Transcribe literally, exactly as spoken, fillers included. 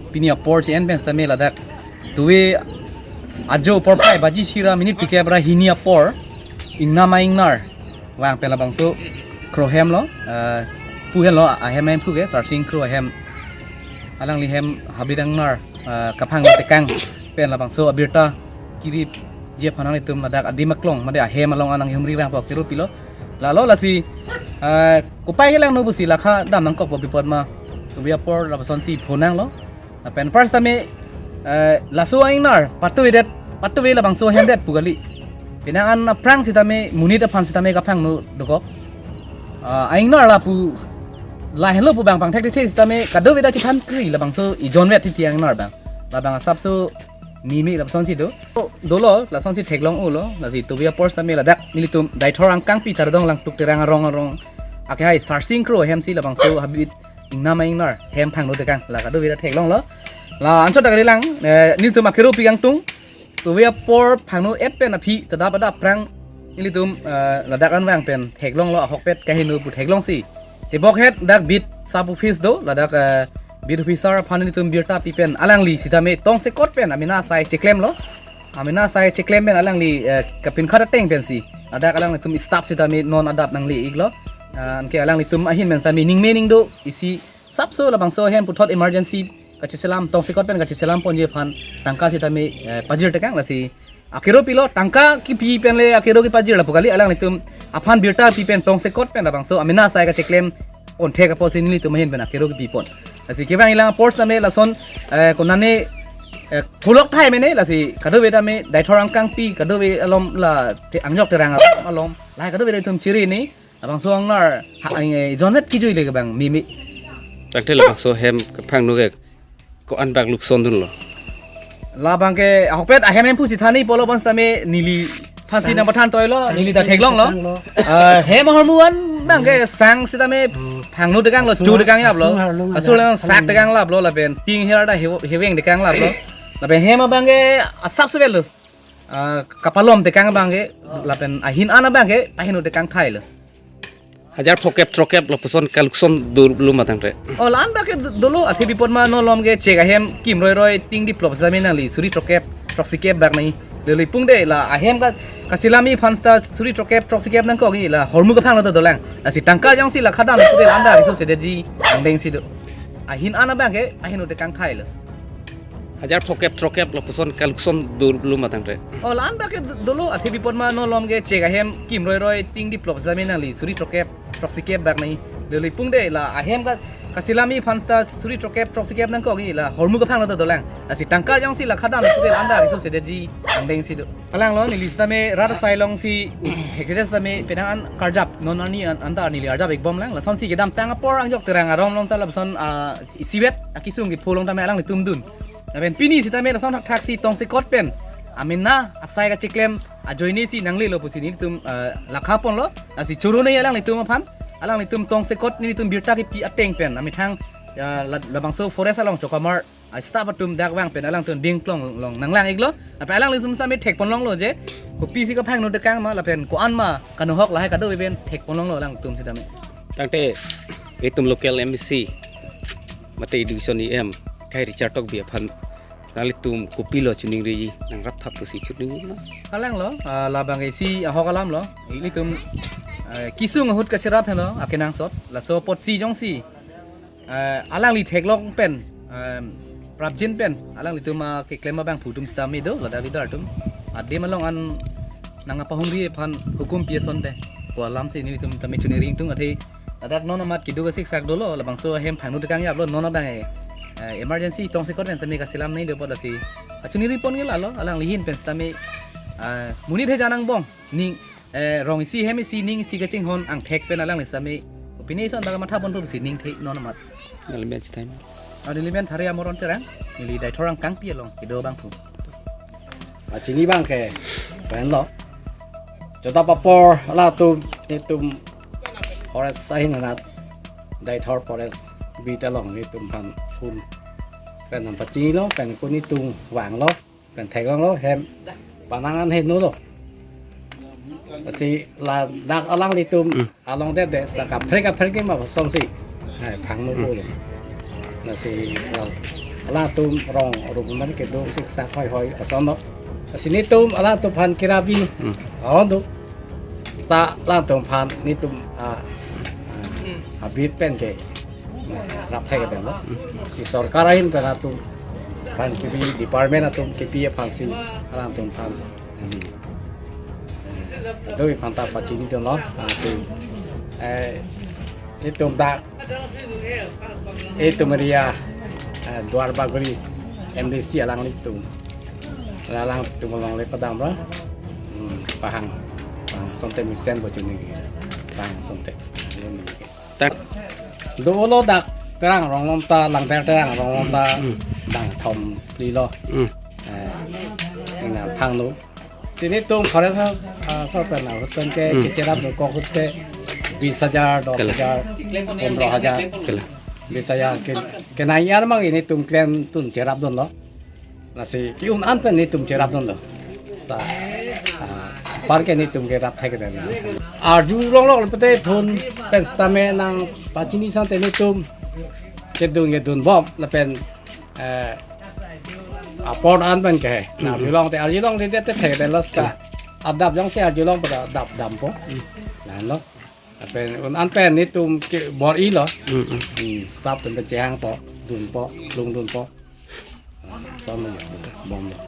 Pini apor si en pen sitame ladak tuve ajo porphai baji isi ra minute phlikep ra hini apor ingnam a-ingnar vang pen labangso Kro hem lo, eh, pu henlo ahem, ahem pu ke Sarsing Kro ahem, alangli hem habit a-ingnar, eh, kaphang tekang pen labangso abirta kiripji aphan nanglitum ladak adim aklong mate ahem along an nanghumri vangpo, akero pilo. Lalo lasi, eh, kopai kelangno pusi lakha dam nangkokpo pi apot ma tuve apor lapuson si phonanglo. Lapen first tame, eh, laso a-ingnar patuvedet, patuve labangso hemdet pu kali. Penang an aphrang sitame monit aphan sitame kaphangno dokok. Ah, a-ingnar lapu lahenlo pu bang pangthek thekthe sitame kadokave ta chephan kri labangso ijonvet titi a-ingnar bang. Labang asapso mimi lapuson si do. Dolo, lason si theklong-olo, lasi tuve apor sitame ladak nelitum Deithor angkangpi Taradong Langtuk Terang arong arong akehai Sarsing Kro hem si labangso habit ingnam a-ingnar hem phangno tekang la kadokave ta theklonglo. La anchot ta kalilang, eh, nelitum akero pi kangtung. Tuve apor phangno-et pen aphi tadap adap aphrang nelitum, eh, ladak an vang pen theklonglo, ahokpet kaheno pu theklongsi. Tebok het dak beat sub office do, ladak, eh, beat officer aphan nelitum birta pi pen alangli sitame tongsekot pen amena asai cheklemlo. Amena asai cheklem pen alangli, eh, kapinkhat ateng pensi ladak alanglitum staff sitame non adap nangle-iklo. Ah, anke alanglitum ahin pen sitame ningme ningdo isi sapso labangso ahem puthot emergency kacheselam, tongsekot pen kacheselam ponji aphan tangka sitame, eh, pajir tekang, lasi akero pilo, tangka kipi pen le akero kipajir lapu kali, alanglitum aphan birta pi pen tongsekot pen labangso amena asai kacheklem pon thek apotsi nelitum ahin pen akero kipi pon. Lasi kevang ilang apor sitame lason, eh, konane, eh, pulok thai mene, lasi kadokave tame Deithor angkangpi kadokave alom la te angjok Terang alom, lahai kadokave itum chiri ni labangso a-ingnar ha, eh, ijonvet kijuile ke bang mimi. Tangte labangso hem kaphangno ke ko-an bak lukson dunlo? Labang ke ahokpet ahem hem pusi thani pulo pon sitame neliphansi nangpathan toilo, neli ta theklonglo. Ah, hem ahormu an bang ke sang sitame phangno tekanglo, chu tekang laplo. Asur lang sak tekang laplo, lapen ting her ta he-, heveng tekang laplo. Lapen hem abang ke asap suvel lo. Ah, kapalom tekang abang ke, lapen ahin an abang ke paheno tekang thailo. Hajar phokep throkep lapuson kalukson dolo ma tangte? Oh, la-an bak ke do-, dolo, athe pi apot ma non malom ke chek ahem kim roi roi ting diplop sitame nangli suri throkep throksikep bak nai. Lele pungde la ahem ka, kaselamji aphan ta suri throkep throksikep nangkok-i, la ahormu kaphangno ta dolang. Lasi tangka jongsi lakha dam pute la-an ta riso sedetji angbeng si do. Ahin an abang ke paheno tekang thailo. Hajar phokep throkep lapuson kalukson dolo ma tangte? Oh, la-an bak ke do-, dolo, athe pi apot ma non malom ke chek ahem kim roi roi ting diplop sitame nangli suri throkep throksikep bak nai. Lele pungde la ahem ka, kaselamji aphan ta suri throkep throksikep nangkok-i, la ahormu kaphangno ta dolang. Lasi tangka jongsi lakha dam pute la-an ta riso sedetji angbeng si do. Alanglo, neli sitame rat asai alongsi hekre sitame penang an karjap, non arni an, an ta neli arjap-ik bomlang. Lasonsi kedamtang apor angjok Terang arong along ta lapuson, ah, isivet akesung kepho along tame alanglitum dun. Lapen pini sitame lason thakthak si tongsekot pen amena asai kacheklem ajoine si nanglelo pusi nelitum, ah, lakha ponlo. Lasi choro nei alanglitum aphan, alanglitum tongsekot nelitum birta kipi ateng pen amethang, ah, la-, labangso forest along Chokamar, ah, staff atum dak vang pen alangtum dingklong long nanglang-iklo. Lapen alanglitum sitame thek ponlonglo je kopisi kaphangno tekang ma lapen ko-an ma kanohok, lahai kadokave pen thek ponlonglo alangtum sitame. Tangte itum local M A C mate education E M akhai Richard Tokbi aphan nanglitum kopilo chiningriji, nangrap thap pusi chiningriji ma? Alanglo, ah, labang isi ahok alamlo. Ilitum, eh, kesung ahut kacherap henlo akenangsot. Laso apotsi jongsi, eh, alangli theklong pen, eh, prapjin pen alanglitum akeklem abangphu atum sitame do, ladak leader atum. Adim along an nangpahumri aphan hukum pi asonte pu alamsi nelitum tame chiningri ingtung, athe ladak non amat keduk asiksak dolo, labangso ahem phangno tekang japlo, non abang, eh, eh, emergency tongsekot pen sitame kaselam nei do apot lasi kachiningri pon ke lalo, alangli ahin pen sitame, ah, monit hejan angbong ning, eh, rong isi hem isi ning isi kachinghon angthek pen alangli sitame opinion son bak matha ponpo pusi ningthe non amat. Nelimen Chithai. Ah, nelimen Thari Amoron Terang, neli Deithor angkangpi along kedo abangphu. Pachini abang ke penlo. Chotap apor latum, itum forest ahin anat, Deithor forest beat along itum aphan phone pen nangpachinilo, pen kunitung vanglo, pen theklonglo, hem penang an henolo. Lasi ladak alanglitum, hmm, along det det sa kaprek kaprek ke ma songsi, eh, phangno, hmm, pulo. Lasi la Alangtum rong rup mane kedo siksak hoi hoi ason lo. Lasi netum alangtum aphan kirabi Hmm. aron do. Seta alangtum aphan netum a, a, abit pen ke rap thai kedo lo. Si sorkar ahin pen atum aphan kipi, department atum kipi aphansi alangtum aphan kado aphan ta pachini dun lo. Atum, eh, itum dak, itum area, eh, Duar Bagori M D C alanglitum, alanglitum along le padam ra. Hmm, pahang, pahang asonte mesen bo chini, pahang asonte. Tak. Dolo dak Terang Ronglom ta, Langder Terang Ronglom ta, Hmm. Dangthom phli lo. Hmm. Eh, ina phangno. Si netum forest house, ah, sor pen ahut pen ke, Hmm. kecherap nangkok ahut ke, bis hajar, dos Kalang. hajar, pondro hajar, Kalang. bis hajar ke, kenai armang netum klemdun cherapdun lo. Lasi ke-un an pen netum cherapdun lo. Ta, ah, apar ke netum kerap thai kedo lo. Arjulong lo pute phone pen sitame nangpachini asonte netum kedun kedun bom lapen, eh, apor an pen ke. Hmm. Arjulong te, arjulong te te thai kedo lo seta. Adap jongsi arjulong pada dap dampo. Hmm. Lahenlo. Lapen un an pen netum ke bor-i lo. Hmm, hmm. Hmm, staff atum pen chehangpo, dunpo, longdunpo. Ason lo, bom lo.